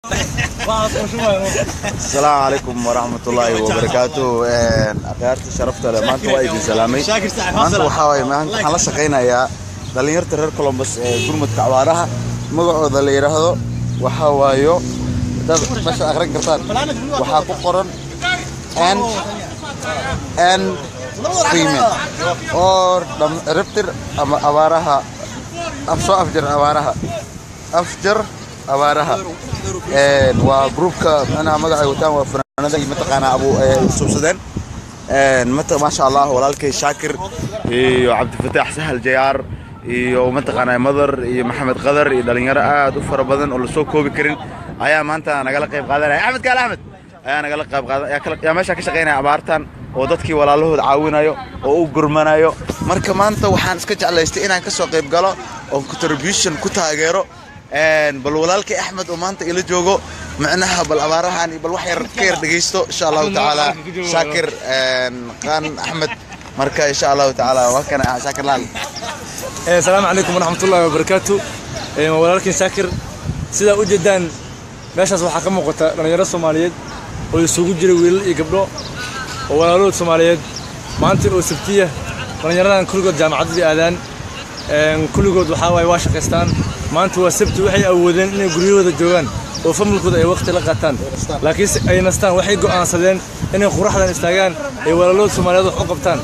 Asalaamu calaykum waraxmatullaahi wabarakaatu. Akhyaarta sharafta leh, maanta waa idin salaamay. Maanta waxaa waaye, maanta waxaan la shaqaynayaa dhallinyarta reer Columbus ee gurmudka abaaraha. Magacooda la yidhaahdo waxaa waayo, hadaad meesha akhrin kartaan, waxaa ku qoran End Famine or ciribtir ama abaaraha af soo afjar abaaraha, afjar abaaraha. Waa groupka macnaha magacay wataan waa fanaanada mataqaanaa abu suubsadeen. Maasha Allah, walaalkay Shaakir iyo Cabdifataax Sahal Jayaar iyo mataqaanaa Madar iyo Maxamed Qadar iyo dhalinyaro aad u fara badan oo lasoo koobi karin ayaa maanta nagala qayb qaadanaya. Axmed Kaal Axmed ayaa nagala qayb qaadan ayaa meesha ka shaqaynaya abaartan oo dadkii walaalahood caawinayo oo u gurmanayo. Marka maanta waxaan iska jeclaystay inaan kasoo qayb galo oo contribution ku taageero. Bal walaalkay Axmed oo maanta ila joogo, macnaha bal abaarahan iyo bal wax yar ka yar dhegeysto, insha Allahu tacaala. Shaakir Qaan Axmed, marka insha Allahu tacaala waa kana Shaakir Laal. Asalaamu calaykum waraxmatullaahi wabarakaatu. Waa walaalkiin Shaakir. Sidaa u jeedaan, meeshaas waxaa ka muuqata dhallinyaro Soomaaliyeed oo isugu jira wiilal iyo gabdho oo walaalahood Soomaaliyeed. Maanta oo Sabtiya, dhallinyaradan kulligood jaamacadadii aadaan, kulligood waxaa waaye waa shaqaystaan. Maanta waa Sabti, waxay awoodeen inay guryahooda joogaan oo familkooda ay waqti la qaataan, laakiinse ay nastaan. Waxay go'aansadeen inay quraxdan istaagaan ay walaalahood Soomaaliyeed wax u qabtaan.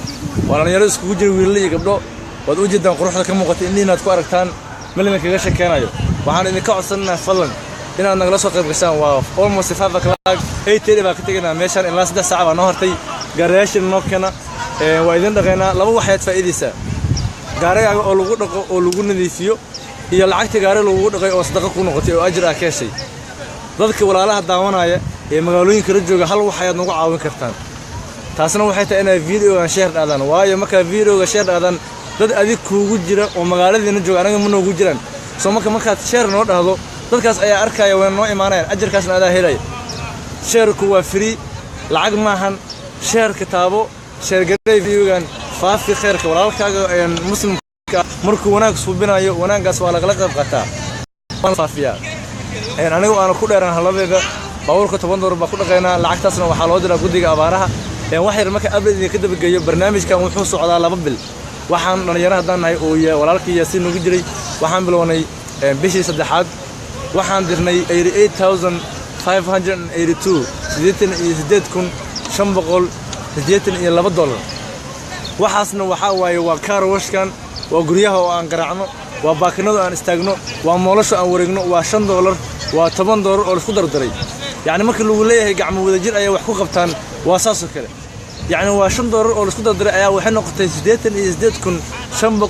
Waa dhallinyaro iskugu jira wiilal iyo gabdho. Waad u jeedaan quruxda ka muuqata, indhihiinaad ku aragtaan, malina kaga shakeenayo. Waxaan idinka codsanaynaa fadlan inaad nagala soo qayb gashaan. Waa almost 5 o'clock, 8:30 baa ka tegaynaa meeshaan. Ilaa 3 saac baa noo hartay. Gaarayaashiina noo keena, waa idin dhaqaynaa. Laba waxaad faa'iidaysaa: gaarigaaga oo lagu dhaqo oo lagu nadiifiyo iyo lacagta gaari lagugu dhaqay oo sadaqa ku noqotay oo ajir ah ka heshay. Dadka walaalaha daawanaya ee magaalooyinka la jooga, hal wax ayaad nagu caawin kartaan. Taasna waxay tahay inay videogan share dhaadaan, waayo markaa videoga share dhaadaan, dad adig kuugu jira oo magaaladiina jooga anaga ma noogu jiraan. Soo marka markaad share noo dhahdo, dadkaas ayaa arkaya, wayna noo imaanayaan, ajarkaasna adaa helaya. Shareku waa free, lacag maahan. Shareka taabo, share garey videogan, faafi khayrka. Walaalkaaga muslimka markuu wanaag suubinayo, wanaaggaas waa lagala qayb qaataa, waan faafiyaa. Anigu aana ku dheeraan haladeeda. Baabuurka $10 baa ku dhaqaynaa, lacagtaasna waxaa loo diraa guddiga abaaraha. Wax yar marka update idinka dabageeyo, barnaamijkan wuxuu socdaa 2 bil. Waxaan dhalinyaro haddaan nahay oo walaalkii Yaasiin nagu jiray, waxaan bilownay bishii saddexaad. Waxaan dirnay 88,582, $88,582. Waxaasna waxaa waaye waa car washkan, waa guryaha oo aan garaacno, waa baakinadu aan istaagno, waa mallasha aan wareegno, waa $5, waa $10 oo laisku dardaray. Yacni marka lagu leeyahay gacmo wadajir ayaa wax ku qabtaan, waa saasoo kale. Yacni waa $5 oo laisku dardaray ayaa waxay noqotay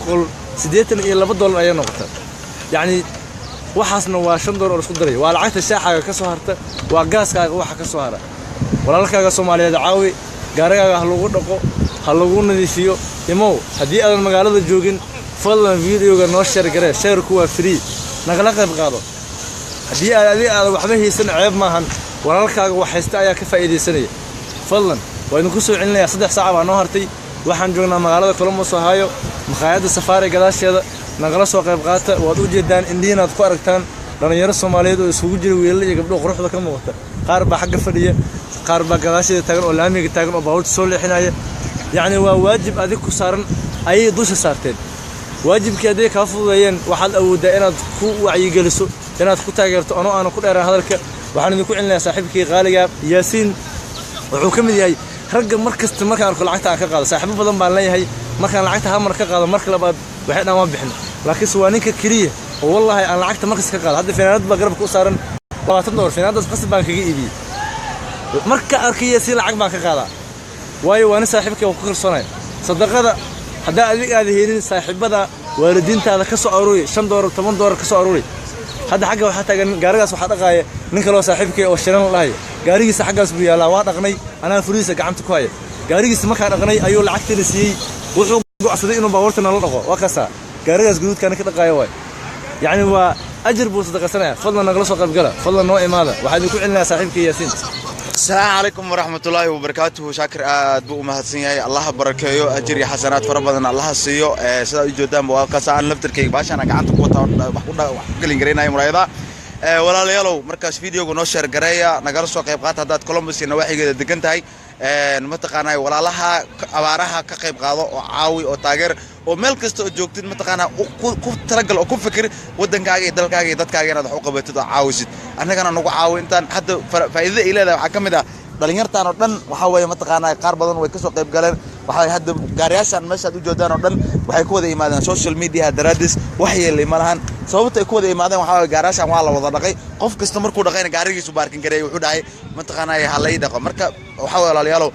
$88,582 ayay noqotay. Yacni waxaasna waa $5 oo laisku daray. Waa lacagta shaaxaaga ka soo harta, waa gaaskaaga waxa ka soo hara. Walaalkaaga Soomaaliyeed caawi, gaarigaaga ha lagu dhaqo, ha lagu nadiifiyo. Imow haddii aadan magaalada joogin, fadlan videoga noo share garee. Shareku waa free, nagala qayb qaado. Haddii aad adiga aadan waxba haysan, ceeb maahan, walaalkaaga wax haysta ayaa ka faa'iidaysanaya. Fadlan waa idinku soo celinayaa, 3 saaca baa noo hartay. Waxaan joognaa magaalada Columbus, Ohio, makhaayadda Safaari gadaasheeda. Nagala soo qayb qaata. Waad u jeedaan, indhihiinaad ku aragtaan dhallinyaro Soomaaliyeed oo isugu jira wiilal iyo gabdho quruxda ka muuqata. Qaar baa xagga fadhiya, qaar baa gadaasheeda taagan oo laamiga taagan oo baabuurta soo leexinaya. Yacni waa waajib adig ku saaran ayay dusha saarteen. Waajibkii hadday kaa fududeeyeen, waxaad awooddaa inaad ku wacyigeliso, inaad ku taageerto. Anoo aanan ku dheeraan hadalka, waxaan idinku celinayaa saaxiibkii qaaliga Yaasiin. Wuxuu ka mid yahay ragga mar kasta markaan arko lacagta aan ka qaado. Saaxiibo badan baan leeyahay, markaan lacagta hal mar ka qaado, marka labaad waxay dhaan waan bixin, laakiinse waa ninka keliya oo wallahi aan lacagta markasta ka qaado. Hadda finaanad baa garabka u saaran, $20. Finaanadaas qasab baan kaga iibiyey. Marka arkay Yaasiin, lacag baan ka qaadaa, waayo waa nin saaxiibkay waa ku kalsoonaya. Sadaqada haddaa adig aada helin, saaxiibada, waalidiintaada ka soo aruuri $5, $10 ka soo aruuri. Hadda xagga waxaa taagan gaarigaas, waxaa dhaqaaya nin kaloo saaxiibkay oo shiran la dhahayo. Gaarigiisa xaggaas buu yaallaa, waa dhaqnay, anaa furihiisa gacanta ku haya. Gaarigiisa markaa dhaqnay ayuu lacagtiina siiyey. Wuxuu gocsaday inuu baabuurta nala dhaqo. Waa kaasaa gaarigaas guduudkaana ka dhaqaaya waay. Yacni waa ajir buu sadaqaysanaya. Fadlan nagala soo qaybgala, fadlan noo imaada. Waxaa idinku celinayaa saaxiibkay Yaasiin. Asalaamu calaykum waraxmatullaahi wabarakaatuhu. Shaakir aad buu u mahadsan yahay, Allaha barakeeyo, ajir iyo xasanaad fara badan Allaha siiyo. Sidaa u joodaanba waa kaasa aan laftarkayga baashaan gacanta ku wataa wax ku gelin garaynayo muraayadaha. Walaalayaalow, markaas videoga noo share gareeya, nagala soo qayb qaata haddaad Columbus iyo nawaaxigeeda degan tahay. Mataqaanaa, walaalaha abaaraha ka qayb qaado oo caawi oo taageer, oo meel kasta oo joogtid, mataqaanaa, ku talagal oo ku fikir waddankaaga iyo dalkaaga iyo dadkaaga inaad wax u qabatid oo caawisid. Annagana nagu caawi intaan hadda. Faa'iidada ay leedahay waxaa ka mid ah dhalinyartan oo dhan waxaa weeye, mataqaanaa, qaar badan way kasoo qayb galeen. Waxaa hadda gaariyaashan meeshaad u joodaan oo dhan waxay ku wada imaadeen social media daraaddiis. Wax yeelay ma lahan. Sababta ay ku wada imaadeen waxaa waye, gaariyaashan waa la wada dhaqay. Qof kasta markuu dhaqayna gaarigiisu parking gareeyay, wuxuu dhahay, mataqaanaa, ha la ii dhaqo. Marka waxaa waye, walaalayaalow,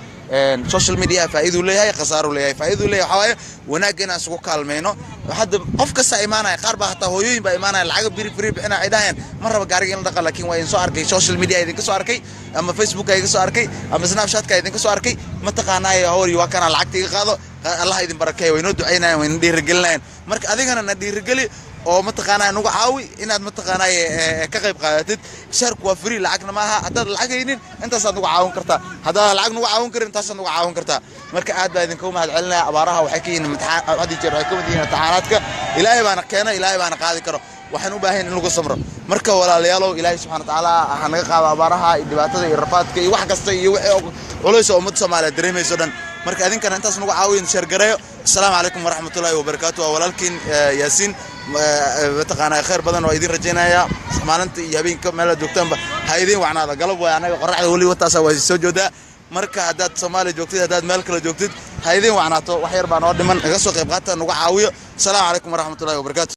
social media faa'iiduu leeyahay, khasaaruu leeyahay. Faa'iiduu leeyahay waxaa waaye wanaagga inaan isugu kaalmayno. Hadda qof kasta imaanaya, qaar baa hataa hooyooyin baa imaanaya, lacaga biri free bixinaya, ay dhahayaan ma raba gaariga in la dhaqa, laakiin waa idin soo arkay, social media idinka soo arkay, ama Facebooka idinka soo arkay, ama Snapchatka idinka soo arkay, mataqaanaa, hawri waa kana, lacagta iga qaado, Allah idin barakeeyo. Way noo ducaynayaan, way na dhiirigelinayaan. Marka adigana na dhiirigeli oo, mataqaanaa, nagu caawi inaad, mataqaanaa, ka qayb qaadatid. Shareku waa free, lacagna maaha. Haddaad lacag haynin, intaasaad nagu caawin kartaa. Haddaad lacag nagu caawin karin, intaasaad nagu caawin kartaa. Marka aad baa idinkagu mahad celinaya. Abaaraha waxay ka yihiin imtixaan, had iyo jeer waxay ka mid yihiin imtixaanaadka. Ilaahay baana keena, Ilaahay baana qaadi karo. Waxaan u baahan in lagu samro. Marka walaalayaalow, Ilaahay subxana watacaala ha naga qaado abaaraha iyo dhibaatada iyo rafaadka iyo wax kasta iyo wixii culays oo ummadda Soomaaliya dareemayso dhan. Marka idinkana intaas nagu caawiyin, share gareeyo. Asalaamu calaykum waraxmatullaahi wabarakaatu. Waa walaalkiin Yaasiin. Mataqaanaa, khayr badan oo idin rajaynaya. Maalinta iyo habeenka meelaad joogtaanba ha idiin wacnaada. Galab waay, anaga qoraxda weli wataasa waa soo joodaa. Marka haddaad Soomaaliya joogtid, haddaad meel kale joogtid, ha idiin wacnaato. Wax yar baa noo dhiman, naga soo qayb qaata, nagu caawiyo. Asalaamu calaykum waraxmatullahi wabarakaatu.